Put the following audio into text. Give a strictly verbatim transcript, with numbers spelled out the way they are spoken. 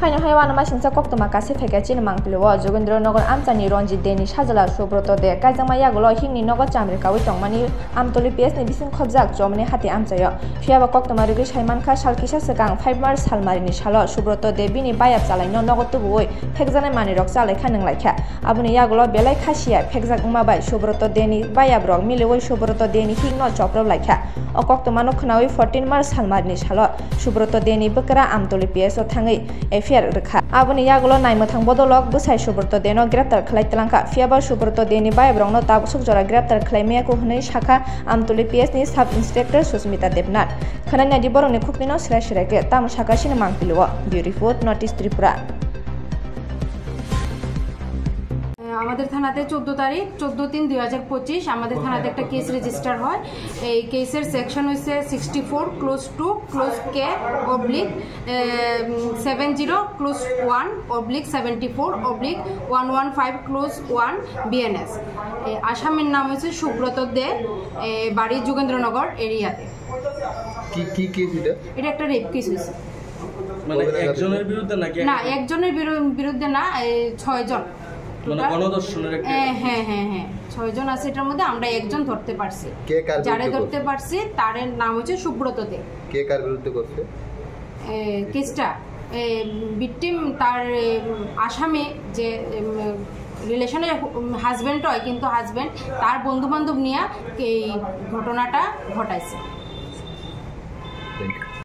Haino hai uanama singcha koktwma kasi phaikha chini mangpili o Jogendra Nagar amchaini Ranjit Deni sajla Subroto De kaijakma yagulo himni nogo chamri kaui tongmani Amtoli P S ni bising khobjak chomani hati amchaio. Phiyaba koktwma rigwi saimankha sal kisa swkang five March salmarini salo Subroto De bini bayap chalaino nogo tubuwi phekjaknai manwirok chalaikha nwnglaikha. Aboni yagulo belai khasiya phekjak wngma bai Subroto Deni bayabrok miliwi Subroto Deni hikno choprop laikha. O koktwmano khwnawi fourteen March salmarini salo Subroto Deni bwkra Amtoli P S o thangwi F I R rwkha. Aboni yagulo naimwthang bodolok bwsai Subroto Deno greptar khlai twlangkha. Phiyaba Subroto Deni bayabrokno tabuk suk jora greptar khlai maya kho hwnwi sakha Amtoli P S ni Sub Inspector Susmita Debnath. Khwnai naidi borokni khuknino srai srai khe tamo sakha sini mangpili o. Bureau Report, North East Tripura. আমাদের থানাতে চোদ্দ তারিখ, চোদ্দ তিন দুই হাজার পঁচিশ, আমাদের থানাতে একটা কেস রেজিস্টার হয়। এই কেসের সেকশন হচ্ছে sixty four close two close কে oblique seven zero close one oblique seventy four oblique one one five close one BNS. আসামির নাম হচ্ছে সুব্রত দে, এ, বাড়ি যোগেন্দ্রনগর এরিয়াতে। কি কি কেস এটা? এটা একটা রেপ কেস হয়েছে। মানে একজনের বিরুদ্ধে নাকি? না, একজনের বিরু- বিরুদ্ধে না, এই ছয়জন। মানে টোটাল। গণধর্ষণের একটা হ্যাঁ, হ্যাঁ, হ্যাঁ, হ্যাঁ। ছয়জন আছে এটার মধ্যে, আমরা একজন ধরতে পারছি। কে কার যারে বিরুদ্ধে ধরতে করছে? পারছি, তার নাম হচ্ছে সুব্রত দে। কে কার বিরুদ্ধে করছে? এ, কেসটা, এ, ভিকটিম তার, এ, আসামি যে, এম, রিলেশনের, উম, হাজব্যান্ড হয়, কিন্তু হাজব্যান্ড তার বন্ধু বান্ধব নিয়ে এই ঘটনাটা ঘটাইছে।